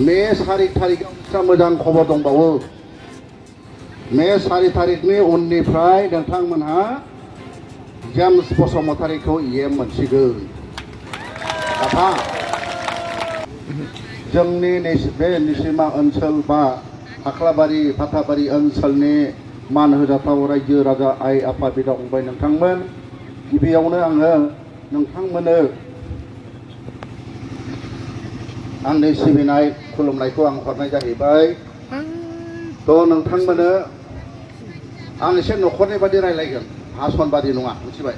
May 4 तारिखआव मोजां खबर दंबावो। मे 4 तारिखनि उननिफ्राय नोंथांमोनहा जेम्स बसुमतारीखौ EM मोनसिगोन। नाथा जोंनि बे निसिमा ओनसोल बा फाख्लाबारि फाथाबारि ओनसोलनि मान होजाथाव रायजो राजा आइ आफा बिदा फंबाय नोंथांमोन, गिबियावनो आङो नोंथांमोननो आंनि सिबिनाय खुलुमनायखौ आं हरनाय जाहैबाय। थ' नोंथांमोननो आं एसे न'खरनि बादि रायलायगोन, भाषण बादि नङा, मिथिबाय?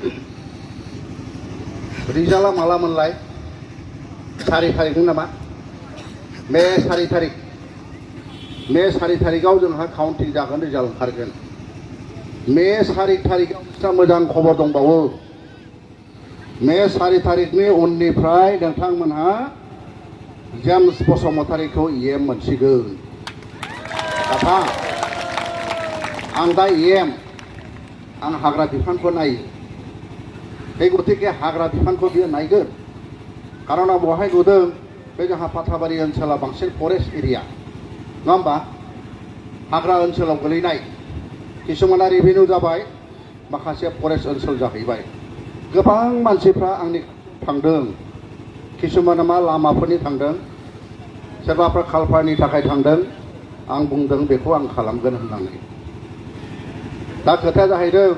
रिजाल्टआ माला मोनलाय? 4 तारिख नामा? मे 4 तारिख। मे 4 तारिखआव जोंहा काउन्टिं जागोन, रिजाल्ट ओंखारगोन। मे 4 तारिखआव मोजां खबर दंबावो। मे 4 तारिखनि उननिफ्राय नोंथांमोनहा जेम्स बसुमतारीखौ EM मोनसिगोन। नाथा आं दा EM आं हाग्रा बिफानखौ नायो। बे गतिके हाग्रा बिफानखौ बियो नायगोन। खारन आं बहाय नुदों बे जोंहा फाथाबारि ओनसोला बांसिन फरेस्ट एरिया, नङा होमबा? हाग्रा ओनसोलाव गोलैनाय किसुमाना रेभिनिउ जाबाय, माखासे फरेस्ट ओनसोल जाहैबाय। गोबां मानसिफ्रा आंनि थांदों, किसुमाना मा लामाफोरनि थांदों, सोरबाफोर खालपारनि थाखाय थांदों। आं बुंदों बेखौ आं खालामगोन होननानै। दा खोथाया जाहैदों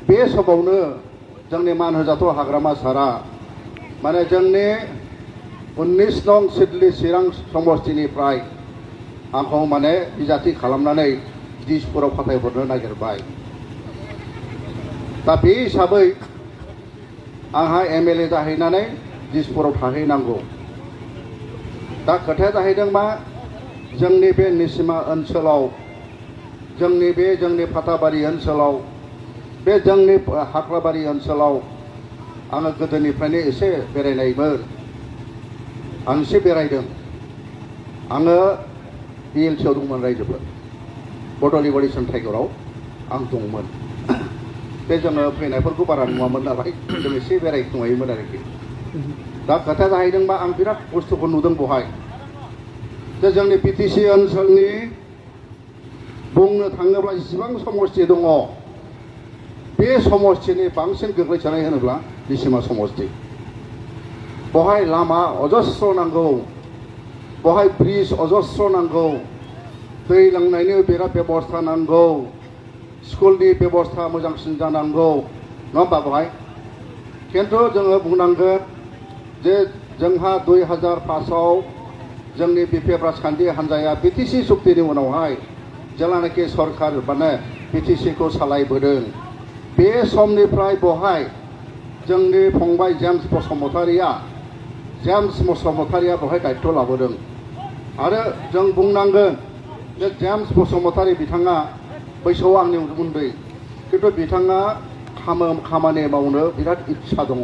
बे समावनो जोंनि मान होजाथाव हाग्रामा सारा माने जोंनि 19 नं सिडली चिरां समस्तिनिफ्राय आंखौ माने बिजाथि खालामनानै दिसपुराव फाथायहरनो नागिरबाय। दा बे हिसाबै आंहा MLA जाहैनानै दिसपुराव थाहैनांगौ। दा खोथाया जाहैदों मा, जोंनि बे निसिमा ओनसोलाव, जोंनि फाथाबारि ओनसोलाव, बे जोंनि हाख्लाबारि ओनसोलाव आङो गोदोनिफ्रायनो एसे बेरायनायमोन। आं एसे बेरायदों। आङो BLC आव दंमोन रायजोफोर, बड' लिबारेसन टाइगराव आं दंमोन। बे जोङो फैनायफोरखौ बारा नुवामोन नालाय जों एसे बेरायखुमायोमोन आरोखि। दा खोथाया जाहैदों मा, आं बिराद बुस्थुखौ नुदों बहाय। जे जोंनि BTC ओनसोलनि बुंनो थाङोब्ला जेसेबां समस्ति दङ, बे समस्तिनि बांसिन गोग्लैसोनाय होनोब्ला निसिमा समस्ति। बहाय लामा अजस्र नांगौ, बहाय ब्रिज अजस्र नांगौ, दै लोंनायनि बिराद बेबस्था नांगौ, स्कुलनि बेबस्था मोजांसिन जानांगौ, नङा होमबा बहाय? खिन्थु जोङो बुंनांगोन जे जोंहा 2005आव जोंनि BPF राजखान्थि हान्जाया BTC सुक्तिनि उनावहाय जेलानाखि सरकार माने BTC खौ सालायबोदों, बे समनिफ्राय बहाय जोंनि फंबाय जेम्स बसुमतारीया बहाय दायित्व लाबोदों। आरो जों बुंनांगोन जे जेम्स बसुमतारी बिथाङा बैसोआव आंनि उन्दै, खिन्थु बिथाङा खामानि मावनो बिराद इच्छा दङ।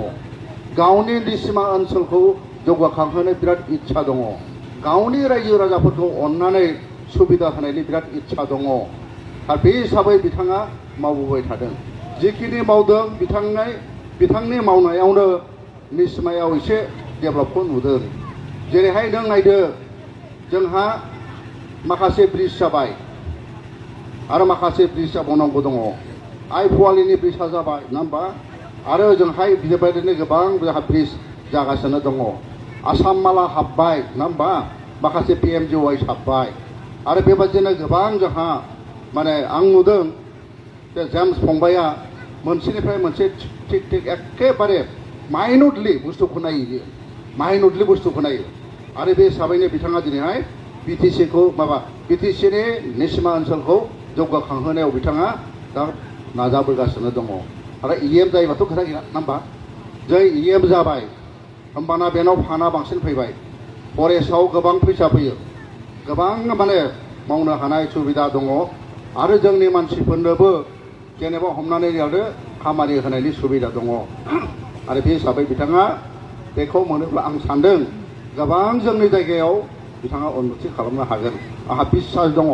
गावनि निसिमा ओनसोलखौ जौगाखांहोनो बिराद इच्छा दङ। गावनि रायजो राजाफोरखौ अननानै सुबिदा होनायनि बिराद इच्छा दङ। आरो बे हिसाबै बिथाङा मावबोबाय थादों। जिखिनि मावदों बिथांनि मावनायावनो निसिमायाव एसे डेभेलपखौ नुदों। जेरैहाय नों नायदो, जोंहा माखासे ब्रिज जाबाय आरो माखासे ब्रिज जाबावनांगौ दङ। आइ फवालिनि ब्रिजआ जाबाय, नङा होमबा? आरो जोंहाय बेबायदिनो गोबां जोंहा ब्रिज जागासिनो दङ। आसाम माला हाबबाय, नङा होमबा? माखासे PMGY हाबबाय। आरो बेबायदिनो गोबां जोंहा माने आं नुदों जे जेम्स फंबाया मोनसेनिफ्राय मोनसे थिक एखेबारे माइनुटलि बुस्थुखौ नायो, बियो माइनुटलि बुस्थुखौ नायो। आरो बे हिसाबैनो बिथाङा दिनैहाय BTCनि निसिमा ओनसोलखौ जौगाखांहोनायाव बिथाङा दा नाजाबोगासिनो दङ। आरो EM जायोबाथ' खोथा गैया, नङा होमबा? जै EM जाबाय होमबाना बेनाव फाना बांसिन फैबाय। फरेस्टआव गोबां फैसा फैयो, गोबां माने मावनो हानाय सुबिदा दङ। आरो जोंनि मानसिफोरनोबो जेनेबा हमनानै लादो खामानि होनायनि सुबिदा दङ। आरो बे हिसाबै बिथाङा बेखौ मोनोब्ला आं सान्दों गोबां जोंनि जायगायाव बिथाङा उन्नति खालामनो हागोन, आंहा बिश्वास दङ।